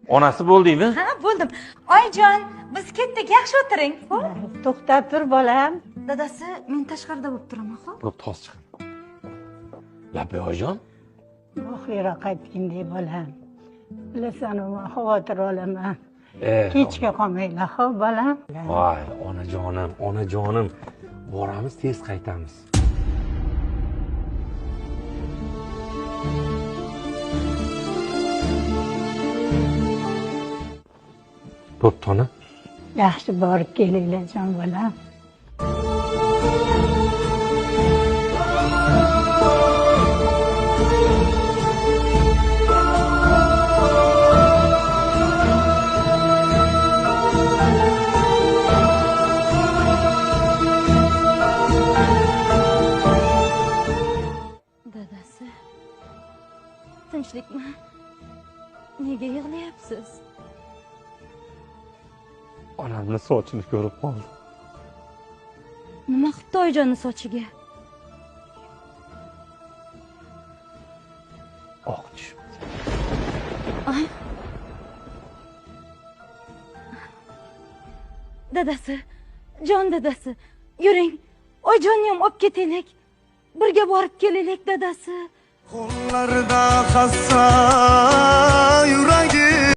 Onasi bo'ldingmi? Ha, bo'ldim. Oyijon, biz ketdik, yaxshi o'tiring. Xo'p? To'xtab tur bolam. Dadasi, men tashqarida bo'lib turaman, xo'p? Bo'pti, hozir chiqaman. Labbay oyijon. Oxiri qaytgindek bolam. Bilasan, men xavotir olaman. Kechga qolmanglar, xo'p bolam? Voy, onajonim, onajonim. Boramiz, tez qaytamiz. Bo'pti, ona. Yaxshi borib kelinglar, jon bolam. Dadasi, tinchlikmi? Nega yig'layapsiz? Onamni sochini ko'rib qoldim. Nima qilibdi oyijonning sochiga? Oq tushibdi. Ay. Dadasi, jon dadasi, yuring, oyijonni ham olib ketaylik. Birga borib kelaylik dadasi. Qo'llarida hassa yuragi